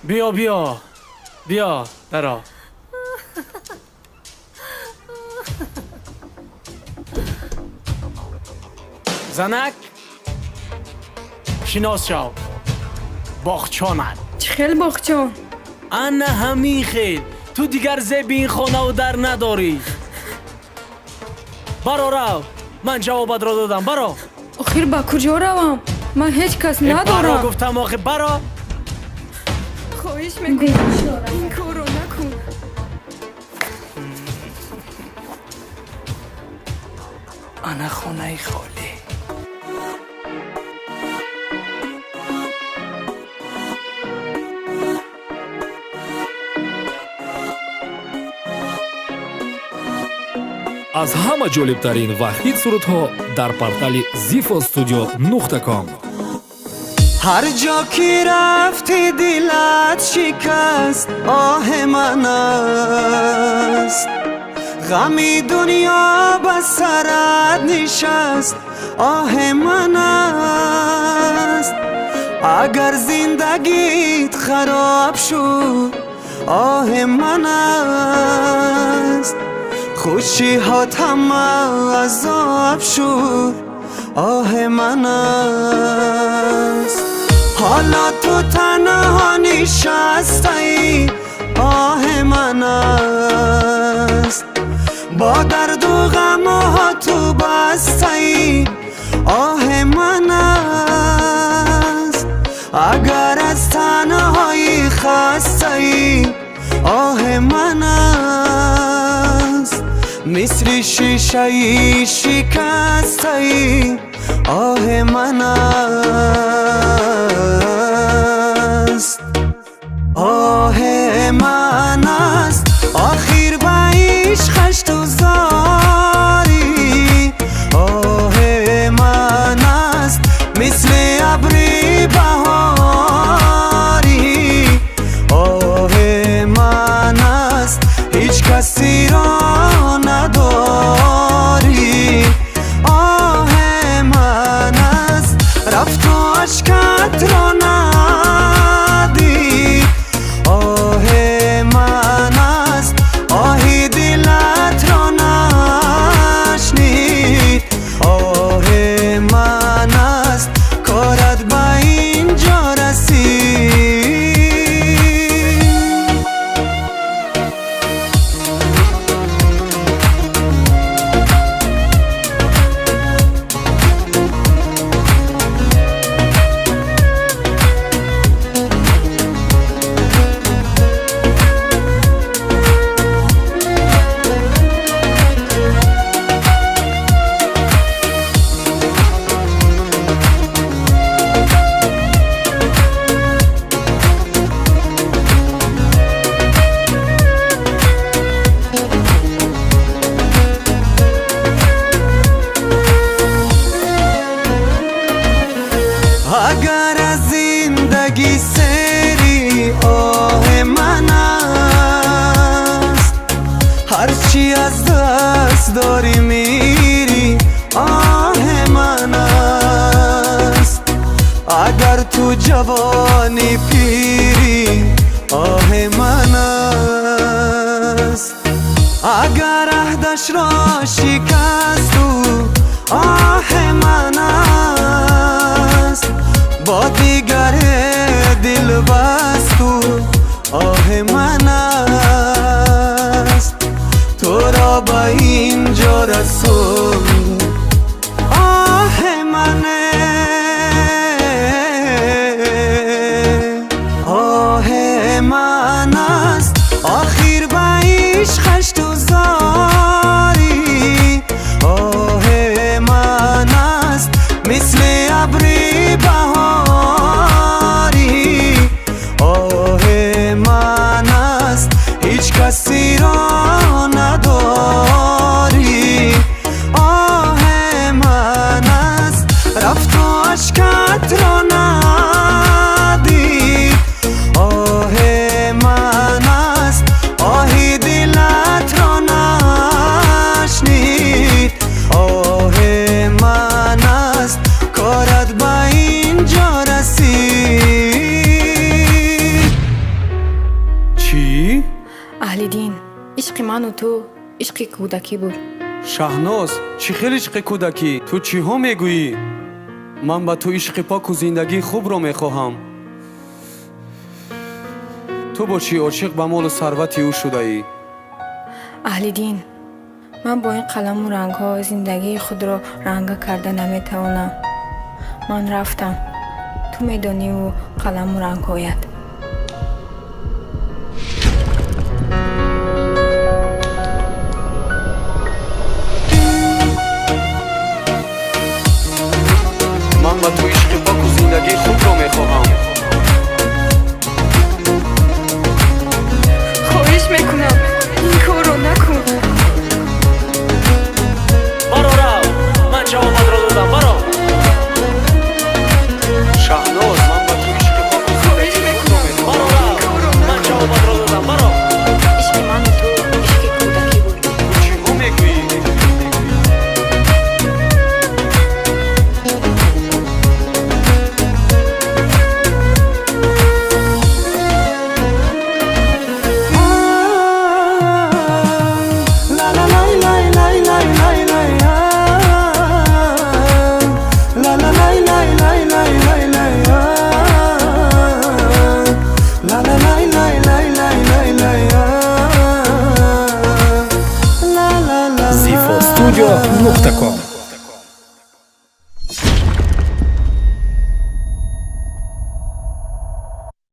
Биё, биё, биё, даро. Занак, шинос шав, боғчонат. Чӣ хел боғчон? Ана ҳамин хел. Ту дигар зеби ин хонаву дар надорӣ. Баро, рав, ман ҷавобатро додам, баро. Охир ба куҷо равам? Ман ҳеҷ кас надорам. Баро гуфтам, охир, баро. Хоҳиш мекунам, ин корро накун. Ана хонаи холӣ. Аз ҳама ҷолибтарин ва хит сурудҳо дар портали zifostudio.com. Ҳар ҷо ки рафтӣ, дилат шикаст, оҳи ман аст. Ғами дунё ба сарат нишаст, оҳи ман аст. Агар зиндагит хароб шуд, оҳи ман аст. Хушиҳот ҳама азоб шуд, оҳи ман аст. Ҳоло ту танҳо нишастаӣ, оҳи ман аст. Бо дарду ғамҳо ту бастаӣ, оҳи ман аст. Агар аз танҳоӣ хастаӣ, оҳи ман аст. Мисли шишаи шикастаӣ, оҳи ман аст. Оҳи ман аст. Охир ба ишқаш ту зорӣ, оҳи ман аст. Мисли абри баҳорӣ, оҳи ман аст. Ҳеҷ касиро надорӣ, оҳи ман аст. Рафту ашкатро надид, оҳи ман аст. Оҳи дилатро нашнид, оҳи ман аст. Корат ба ин ҷо расид. Агар аз зиндагӣ сери, оҳи ман аст. Ҳарчи аз даст дорӣ мири, оҳи ман аст. Агар ту ҷавони пирӣ, оҳи ман аст. Агар аҳдашро шикасту, оҳи ман аст. Бо дигаре дил басту, оҳи ман аст. Туро ба ин ҷо расонд, оҳи мане. Ману ту ишқи кӯдакӣ буд. Шаҳноз, чӣ хел ишқи кӯдакӣ? Ту чиҳо мегӯӣ? Ман ба ту ишқи поку зиндагии хубро мехоҳам. Ту бошӣ, ошиқ ба молу сарвати ӯ шудаӣ. Аҳлиддин, ман бо ин қаламу рангҳо зиндагии худро ранга карда наметавонам. Ман рафтам, ту медониву қаламу рангҳоят. Ман ба ту ишқи поку зиндагии хубро мехоҳам. Хоҳиш мекунам, ин корро накун. Баро, рав, ман ҷавобатро додам, баро. Шаҳноз, ман ба ту ишқи поку Хоҳиш зиндагии хубро мекунам. мехоҳам. Баро, рав, ман ҷавобатро додам, баро. Ишқи ману ту ишқи кӯдакӣ буд. Ту чиҳо мегӯӣ? Zifo Studio нуқта ком.